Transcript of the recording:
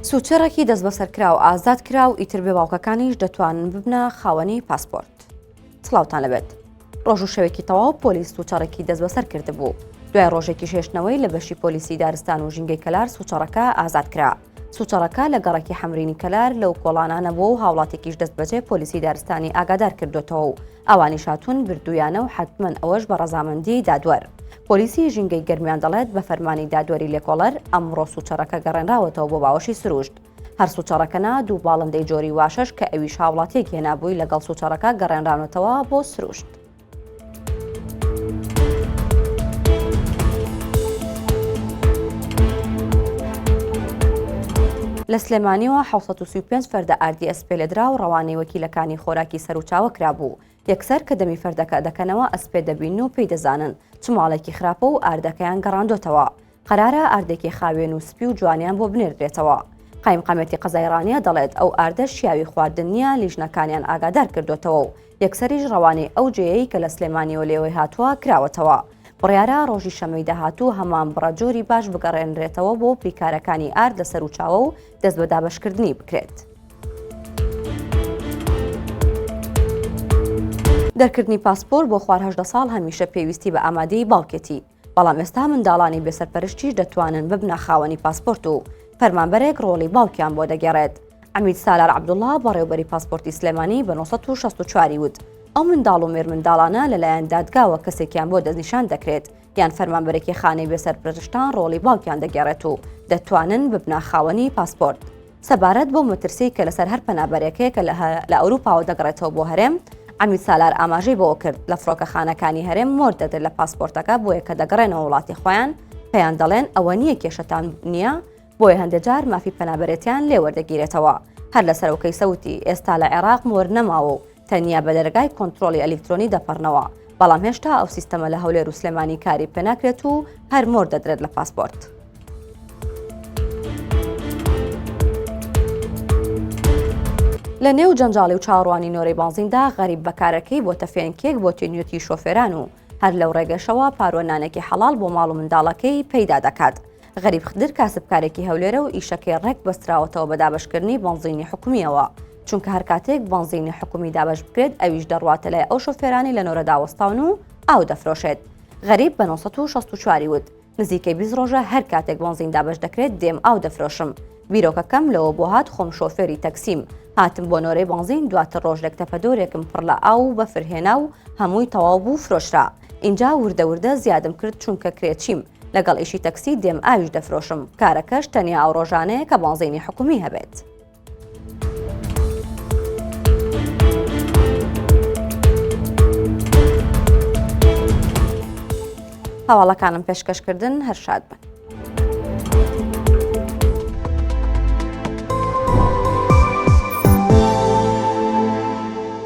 سوچەڕێکی دەستبەسەرکراو ئازاد کرا و ئیتر بێ باوکەکانیش دەتوانن ببنە خاوەنی پاسپۆرت. سڵاوتان لەبێت. ڕۆژ و شەوێکی تەواو پۆلیس سوچەڕێکی دەستبەسەر کردبوو. دوای ڕۆژێکیش هێشتنەوەی لە بەشی پۆلیسی دارستان و ژینگەی کەلار سوچەڕەکە ئازاد کرا. سوچەڕەکە لە گەڕەکی حەمرینی کەلار لەو کۆڵانانە بووە و هاوڵاتێکیش دەستبەجێ پۆلیسی دارستانی ئاگادار کردۆتەوە و ئەوانیش هاتوون بردوویانە و حەتمەن ئەوەش بە ڕەزامەندیی دادوەر. پۆلیسی ژینگەی گەرمیان دەڵێت بە فەرمانی دادوەری لێکۆڵەر ئەمڕۆ سوچەڕەکە گەڕێنراوەتەوە بۆ باوەشی سروشت. هەر سوچەڕەکە نا، دوو باڵندەی جۆری واشەش کە ئەویش هاوڵاتییەک هێنابووی لەگەڵ سوچەڕەکە گەڕێنراونەتەوە بۆ سروشت. لە سلێمانیەوە 735 فەردە ئاردی ئەسپێلێدراو ڕەوانەی وەکیلەکانی خۆراکی سەروچاوە کرابوو، یەکسەر کە دەمی فەردەکە دەکەنەوە ئەسپێ دەبینن و پێی دەزانن چ ماڵێکی خراپە و ئاردەکەیان گەڕاندۆتەوە. قەرارە ئاردێکی خاوێن و سپی و جوانیان بۆ بنێردرێتەوە. قایمقامیەتی قەزای ڕانیە دەڵێت ئەو ئاردە شیاوی خواردن نییە لیژنەکانیان ئاگادار کردۆتەوە و یەکسەریش ڕەوانەی ئەو جێیەی کە لە سلێمانیەوە لێوەی هاتووە کراوەتەوە. بڕیارە ڕۆژی شەممەی داهاتوو هەمان بڕە جۆری باش بگەڕێنرێتەوە بۆ بریکارەکانی ئارد لە سەروچاوە و دەست بە دابەشکردنی بکرێت. دەرکردنی پاسپۆرت بۆ خوار 18 ساڵ هەمیشە پێویستی بە ئامادەیی باوکێتی، بەڵام ئێستا منداڵانی بێسەرپەرشتیش دەتوانن ببنە خاوەنی پاسپۆرت و فەرمانبەرێک ڕۆڵی باوکیان بۆ دەگێڕێت. عەمید سالار عەبدوڵڵا، بەڕێوبەری پاسپۆرتی سلێمانی بە 964 ی وت، ئەو منداڵ و مێرمنداڵانە لەلایەن دادگاوە کەسێکیان بۆ دەستنیشان دەکرێت یان فەرمانبەرێکی خانەی بێسەرپەرشتان ڕۆڵی باوکیان دەگێڕێت و دەتوانن ببنە خاوەنی پاسپۆرت. سەبارەت بەو مەترسیەی کە لەسەر هەر پەنابەرێک هەیە کە لە ئەوروپاوە دەگەڕێتەوە بۆ هەرێم، عەمید سالار ئاماژەی بەوە کرد، لە فڕۆکەخانەکانی هەرێم مۆر دەدرێت لە پاسپۆرتەکە بۆیە کە دەگەڕێنەوە وڵاتی خۆیان پێیان دەڵێن ئەوە نییە کێشەتان نییە بۆیە هەندێ جار مافی پەنابەرێتیان لێ وەردەگیرێتەوە. هەر لەسەر ئەو کەیسە وتی، ئێستا لە عێراق مۆر نەماوە و تەنیا بە دەرگای کۆنترۆڵی ئەلیکترۆنی دەپەڕنەوە، بەڵام هێشتا ئەو سیستەمە لە هەولێر و سلێمانی کاری پێناکرێت و هەر مۆر دەدرێت لە پاسپۆرت. لە نێو جەنجاڵی و چاوەڕوانی نۆرەی بانزیندا غەریب بەکارەکەی بۆتە فێنکێک بۆ تینوێتی شۆفێران و هەر لەو ڕێگەشەوە پاروە نانێکی حەڵاڵ بۆ ماڵ و منداڵەکەی پەیدا دەکات. غەریب خدر کاسبکارێکی هەولێرە و ئیشەکەی ڕێک بەستراوەتەوە بە دابەشکردنی بەنزینی حکومییەوە، چونکە هەر کاتێک بەنزینی حکومی دابەش بکرێت ئەویش دەڕواتە لای ئەو شۆفێرانەی لە نۆرەدا وەستاون و ئاو دەفرۆشێت. غەریب بە 964 ی وت، نزیکەی 20 ڕۆژە هەر کاتێک بەنزین دابەش دەکرێت دێم ئاو دەفرۆشم. بیرۆکەکەم لەوە بۆ هات خۆم شۆفێری تەکسیم، هاتم بۆ نۆرەی بەنزین دواتر ڕۆژێک تەپەدۆرێکم پڕ لە ئاو و بەفر هێنا و هەمووی تەواو بوو فرۆشرا. ئینجا وردە وردە زیادم کرد چونکە کرێچیم، لەگەڵ ئیشی تەکسی دێم ئاویش دەفرۆشم، کارەکەش تەنیا ئەو ڕۆژانەیە کە بەنزینی حکومی هەبێت. هەواڵەکانم پێشکەشکردن هەر شاد بن.